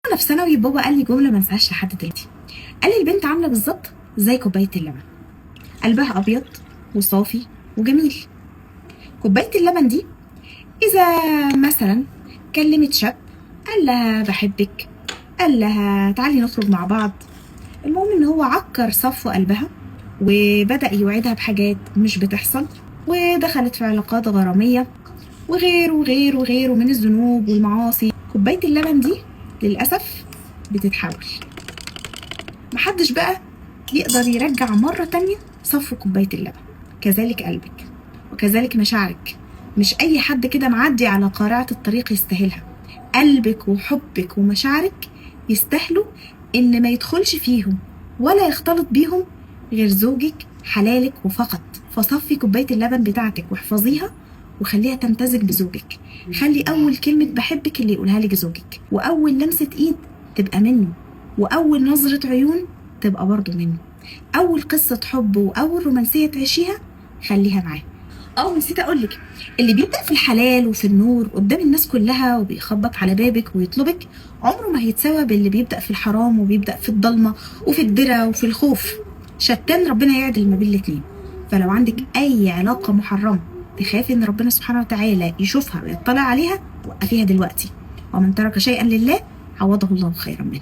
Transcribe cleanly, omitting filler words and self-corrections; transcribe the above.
انا في ثانوي بابا قال لي جملة ما انساهاش لحد دلوقتي. قال لي البنت عامله بالظبط زي كوباية اللبن، قلبها ابيض وصافي وجميل. كوباية اللبن دي اذا مثلا كلمت شاب قال لها بحبك، قال لها تعالي نخرج مع بعض، المهم ان هو عكر صفو قلبها وبدأ يوعدها بحاجات مش بتحصل، ودخلت في علاقات غرامية وغيره وغيره وغيره من الذنوب والمعاصي. كوباية اللبن دي للأسف بتتحول، محدش بقى يقدر يرجع مرة تانية صفو كوباية اللبن. كذلك قلبك وكذلك مشاعرك، مش أي حد كده معدي على قارعة الطريق يستاهلها. قلبك وحبك ومشاعرك يستاهلوا إن ما يدخلش فيهم ولا يختلط بيهم غير زوجك حلالك وفقط. فصفي كوباية اللبن بتاعتك واحفظيها وخليها تمتزج بزوجك. خلي أول كلمة بحبك اللي يقولها لك زوجك، وأول لمسة إيد تبقى منه، وأول نظرة عيون تبقى برضه منه، أول قصة حب وأول رومانسية تعيشيها خليها معاه. أو نسيت أقولك، اللي بيبدأ في الحلال وفي النور قدام الناس كلها وبيخبط على بابك ويطلبك عمره ما هيتساوى باللي بيبدأ في الحرام وبيبدأ في الضلمة وفي الدرة وفي الخوف. شتان ربنا يعدل ما بين الاتنين. فلو عندك أي علاقة محرمة تخافي إن ربنا سبحانه وتعالى يشوفها ويطلع عليها، وقفيها دلوقتي. ومن ترك شيئا لله عوضه الله خيرا منه.